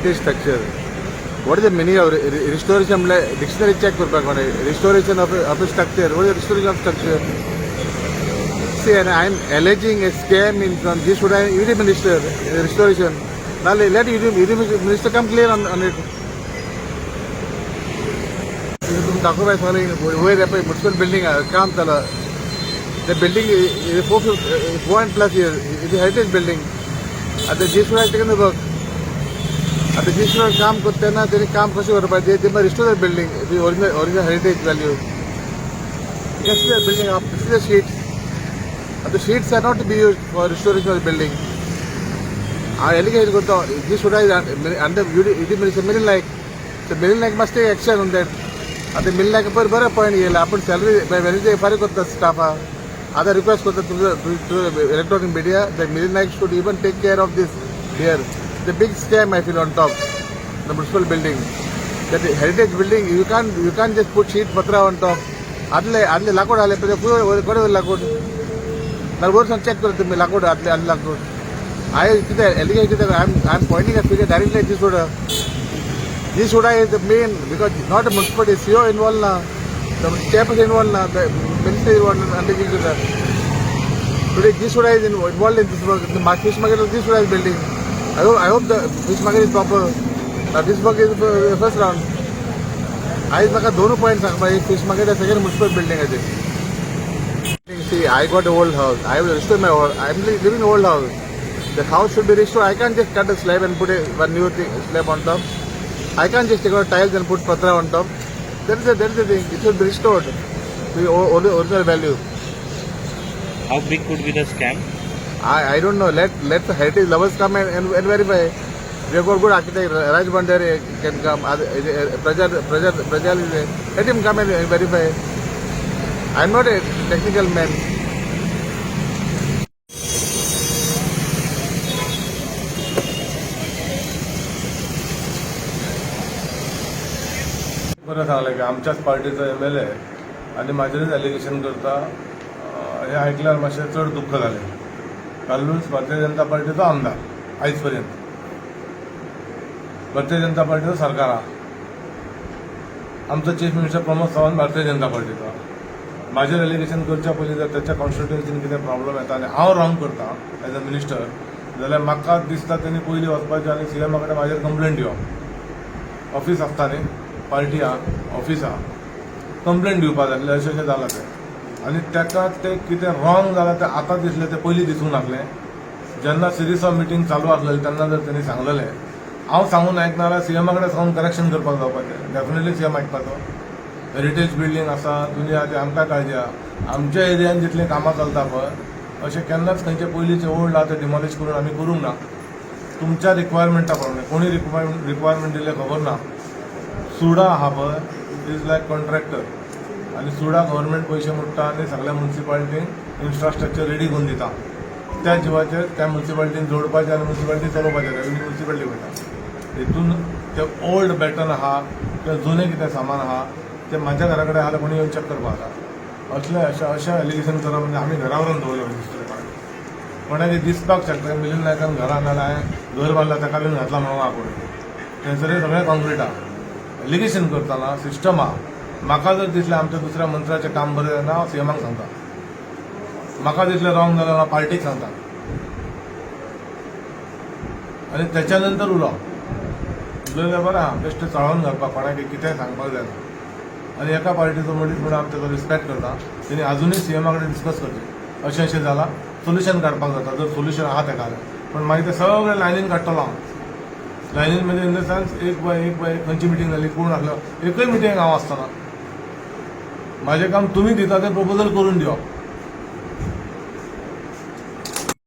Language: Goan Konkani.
heritage structure. What is the meaning of restoration म्हणल्यार डिक्शनरी चॅक करपाक कोणें restoration of a structure. What is restoration of structure? See, and I am alleging a scam in from G SUDA UD minister restoration. Now let UD minister come clear on it. तुमी दाखोवपाक सगळें वयर पळय म्युनिसिपल बिल्डींग काम चला. The building is 4 and plus years. It's a heritage building. आतां जी सुद्दां taken the work. आतां जी सुद्दां काम करता तेन्ना तेणी काम कशें करपाचें ते restore the building, original heritage value. You can see the building up, see the sheets. The sheets are not to be used for restoration of the building. हांव एलिगेशन करता G SUDA is under UD minister Milind Naik. So Milind Naik must take action on that. आतां मिलिंद नायक बरें बरें पॉयंट येयला. आपूण सॅलरी वेनसडे फारीक करता स्टाफा. आतां रिक्वेस्ट करता तुजो electronic media that Milind Naik should even take care of this here. The big scam I feel on top the municipal building, that heritage building. You can just put sheet पत्रा on top. आदले आदले लाकूड आले पळय, फुडें कडेन लाकूड नाल्यार वयर सावन चॅक करता तुमी लाकूड आदले आदले लाकूड. हांवें कितें एलिगेशन कितें, I am pointing a figure directly G SUDA. G SUDA is the main because not a municipality, CO involve ना, the chairperson involve ना, the minister involve under G SUDA. Today G SUDA is involved in this work. The fish market of G SUDA is building. I hope the fish market is proper. Now this work is the first round. आयज म्हाका दोनूय पॉयंट सांगपा, एक फीश मार्केट, सेकंड म्युनिसिपल बिल्डिंगाचे. See, I got a old house. I will restore my old. I am living in old house. The house should be restored. I can't just cut a slab and put a one new thing, slab on top. I can't just take out tiles and put patra on top. That is the thing. It should be restored to the original value. How big could be the scam? I don't know. Let the heritage lovers come and verify. We have got good architect. Raj Bhandari can come. Prajal is there. Let him come and verify. I'm not a technical man. बरं सांगलें की आमच्याच पार्टीचो एमएलए आनी म्हाजेरूच एलिगेशन करता हें आयकल्यार मातशें चड दुख्ख जालें. कार्लूस भारतीय जनता पार्टीचो आमदार, आयज पर्यंत भारतीय जनता पार्टीचो सरकार आहा. आमचो चीफ मिनिस्टर प्रमोद सावंत भारतीय जनता पार्टीचो. म्हाजेर एलिगेशन करच्या पयलीं जर त्याच्या कॉन्स्टिट्युएन्सीन कितें प्रॉब्लम येता आनी हांव रॉंग करता एज अ मिनिस्टर जाल्यार म्हाका दिसता तेणी पयलीं वचपाचें आनी सीएमा कडेन म्हाजेर कंप्लेंट दिवप. ऑफीस आसता न्ही, पार्टी आहा, ऑफीस आहा, कंप्लेंट दिवपा जाय आसलें अशें अशें जालां तें. आनी ताका तें कितें रॉंग जालां तें आतां दिसलें, तें पयलीं दिसूंक नासलें. जेन्ना सिरीज ऑफ मिटींग चालू आसलेलें तेन्ना जर तेणी सांगलेलें, हांव सांगून आयकना जाल्यार सीएमा कडेन सांगून करेक्शन करपाक जावपाचें. डेफिनेटली सीएम आयकपाचो. हेरिटेज बिल्डींग आसा, दुनिया ती आमकां काळजी आहा. आमच्या एरियान जितलीं कामां चलता पळय, अशें केन्नाच खंयचे पयलींचे ओल्ड आहा ते डिमॉलिश करून आमी करूंक ना. तुमच्या रिक्वायरमेंटा प्रमाणे कोणी रिक्वायरमेंट दिलें खबर ना. सुडा आहा पळय, is like contractor आनी सुडा गव्हर्मेंट पयशे मोडटा आनी सगळ्या मुन्सिपालिटींक इन्फ्रास्ट्रक्चर रेडी करून दिता. त्या जिवाचेर त्या मुन्सिपालिटीन जोडपाचें आनी मुन्सिपालिटी चलोवपाचें, रेवेन्यू मुन्सिपालिटी वयता. हितून ते ओल्ड बॅटन आहा किंवा जुनें कितें सामान आहा तें म्हाज्या घरा कडेन आहा जाल्यार कोणी येवन चॅक करपाक जाता. असलें अशें अशें एलिगेशन करप म्हणजे आमी घरा व्हरून दवरलें दिसतलें कोणाक कोणाक दिसपाक शकता. मिलिंद नायकान घरा नाल्यार हांवें घर बांदला ताका बीन घातला म्हणून आहा पळय, थंयसर सगळें कॉन्क्रीट आहा. एलिगेशन करतना सिस्टम आहा. म्हाका जर दिसलें आमच्या दुसऱ्या मंत्र्याचें काम बरें जायना, हांव सीएमाक सांगता. म्हाका दिसलें रॉंग जाल्यार हांव पार्टीक सांगता आनी त्याच्या नंतर उलोवप. उलयल्यार बरें आहा. बेश्टें चाळोवन घालपाक कोणाक कितेंय सांगपाक जायना. आनी एका पार्टीचो मनीस म्हणून आमी ताचो रिस्पेक्ट करता. तेणी आजुनूय सीएमा कडेन डिस्कस करचें, अशें अशें जालां, सोल्युशन काडपाक जाता जर सोल्युशन आहा तेका जाल्यार. पण मागीर ते सगळें लायनीन काडटलो हांव. लायनीन म्हणजे इन the sense एक बाय एक बाय एक खंयची मिटींग जाली, कोण आसलो, एकूय मिटींग हांव आसतना. म्हाजें काम तुमी दिता तें प्रपोजल करून दिवप.